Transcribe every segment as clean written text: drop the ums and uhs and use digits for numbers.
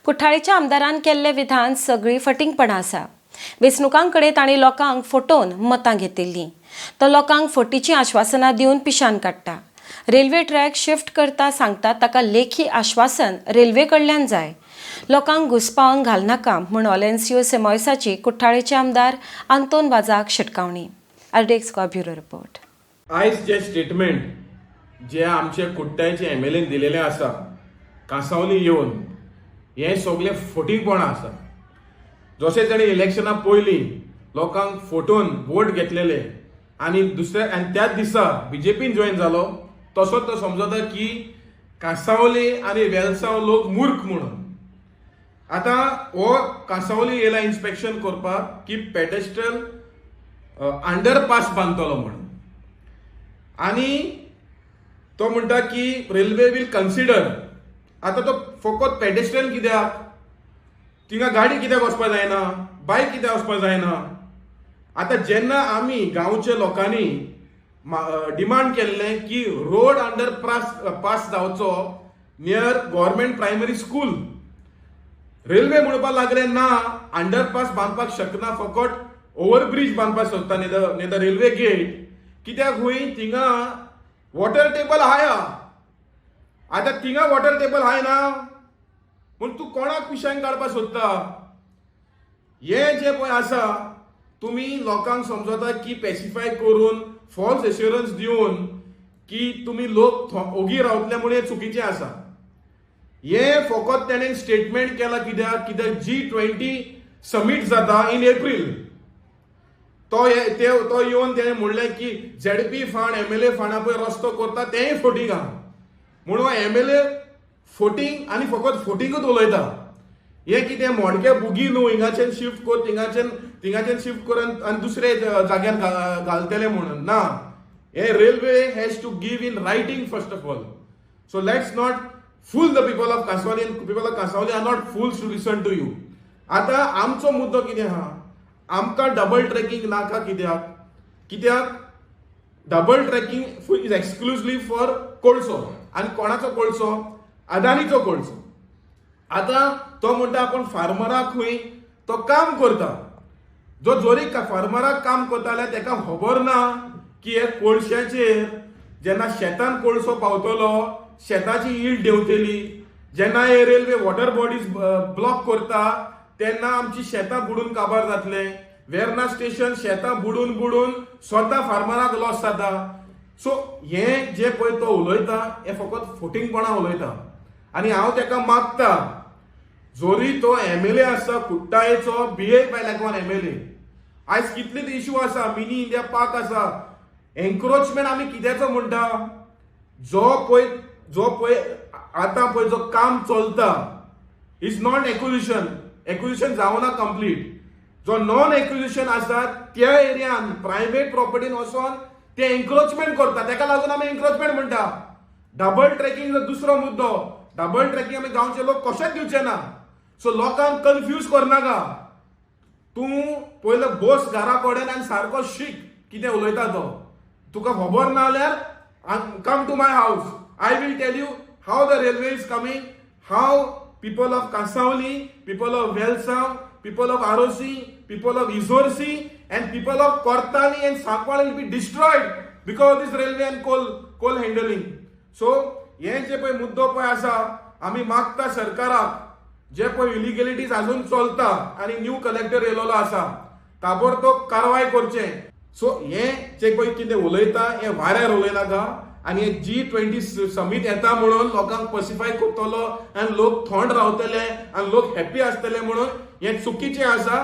कुठ्ठाळेच्या आमदारान केल्लें विधान सगळीं फटींगपणां आसा. वेंचणुकां कडेन तांणी लोकांक फटोवन मतां घेतिल्लीं. तो लोकांक फटीचीं आश्वासनां दिवन पिशान काडटा. रेल्वे ट्रॅक शिफ्ट करता सांगता, ताका लेखी आश्वासन रेल्वे कडल्यान जाय. लोकांक घुसपावन घालनाका म्हूण ऑलेन्सियो सिमॉयसाची कुठ्ठाळेचे आमदार आंतोन वाजाक शिटकावणी. RDX Goa bureau report. आयज जे स्टेटमेंट जे आमचे कुट्टायचे एमएलएन दिलेले आसा कांसावली येवन, हें सगळें फटींगपणां आसा. जशें ताणें इलेक्शना पयलीं लोकांक फटोवन वोट घेतलेले आनी दुसऱ्या आनी त्याच दिसा बीजेपीन जॉयन जालो, तसोच तो समजता की कांसावली आनी वेलसांव लोक मूर्ख म्हणून. आतां हो कांसावली येयला इन्स्पेक्शन करपाक की पेडेस्ट्रल अंडरपास बांदतलो म्हणून आनी तो म्हणटा की रेल्वे will consider. आतां तो फकत पेडेस्ट्रियन कित्याक? थिंगा गाडी कित्याक वचपाक जायना? बायक कित्याक वचपाक जायना? आतां जेन्ना आमी गांवच्या लोकांनी डिमांड केल्लें की रोड अंडर पास जावचो near government primary school, railway म्हणपाक लागले ना, अंडरपास बांदपाक शकना, फकत ओव्हरब्रीज बांदपाक सोदता near the railway gate. कित्याक खंय थिंगा वॉटर टेबल हाय. आतां थिंगा वॉटर टेबल हाय ना पूण तूं कोणाक पिशान काडपाक सोदता? हे जे पळय आसा, तुमी लोकांक समजता की पॅसिफाय करून, फॉल्स एश्युरन्स दिवन की तुमी लोक ओगी रावतले म्हणून, हें चुकीचें आसा. हे फकत तेणें स्टेटमेंट केला कित्याक? कित्याक जी 20 समीट जाता इन एप्रील. तो तो येवन तेणें म्हणलें की झेडपी फंड, एमएलए फंडा पळय रस्तो करता, तेंय फटींग आहा म्हणून. एमएलए फटींग आनी फकत फटींगूच उलयता. हे कितें मोडके बुगी न्हू, हिंगाच्यान शिफ्ट कर, थिंगाच्यान थिंगाच्यान शिफ्ट कर आनी दुसरे जाग्यार घालतले म्हणून. ना, हे railway has to give in writing first of all. So let's not fool the people of Cansaulim and people of Cansaulim are not fools to listen to you. आतां आमचो मुद्दो कितें आहा? आमकां डबल ट्रॅकिंग नाका. कित्याक? कित्याक double tracking is exclusively for कोळसो. आनी कोणाचो कोळसो? अदानीचो कोळसो. आतां तो म्हणटा आपूण फार्मराक खंय तो काम करता. जो जोरी फार्मराक काम करता जाल्यार ताका खबर ना की हे कोळश्याचेर जेन्ना शेतान कोळसो पावतलो, शेताची यील्ड देंवतली. जेन्ना हे रेल्वे वॉटर बॉडीज ब्लॉक करता तेन्ना आमची शेतां बुडून काबार जातले. वेर्ना स्टेशन शेतां बुडून बुडून स्वता फार्मराक लॉस जाता. सो हे जे पळय तो उलयता, हे फकत फटींगपणां उलयता. आनी हांव ताका मागता, जोरी तो एमएलए आसा कुट्टायेचो, behave by like one MLA. आयज कितले इशू आसा, मिनी इंडिया पार्क आसा, एन्क्रोचमेंट आमी कित्याचो म्हणटा? जो पळय आतां पळय जो काम चलता is not acquisition. Acquisition जावना कंप्लीट. जो नॉन एक्विजिशन आसा त्या एरियान प्रायवेट प्रॉपर्टीन वचोन ते एन्क्रोचमेंट करता, तेका लागून आमी एन्क्रोचमेंट म्हणटा. डबल ट्रॅकिंग दुसरो मुद्दो. डबल ट्रॅकिंग आमी गांवचे लोक कशेंच दिवचे ना. सो लोकांक कन्फ्यूज करनाका. तूं पयलो बस घरा कडेन आनी सारको शीक कितें उलयता तो. तुका खबर ना जाल्यार come to my house. I will tell you how the railway is coming, how people of Cansaulim, people of Velsao, people of Arossim, people of Izorsi and people of Cortalim and Sancoale will be destroyed because of this railway and coal handling. So हे जे पळय मुद्दो पळय आसा, आमी मागता सरकाराक, जे पळय इलिगेलिटीज अजून चलता आनी न्यू कलेक्टर येयलेलो आसा, ताबडतोब कारवाय करचें. सो हे जे पळय कितें उलयता, हे वाऱ्यार उलयनाका. आनी हे जी 20 समीट येता म्हणून लोकांक पसिफाय करतलो आनी लोक थंड रावतले आनी लोक हॅप्पी आसतले म्हणून, हें चुकीचें आसा.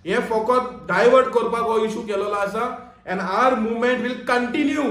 हें फकत डायवर्ट करपाक हो इशू केलेलो आसा and our movement will continue.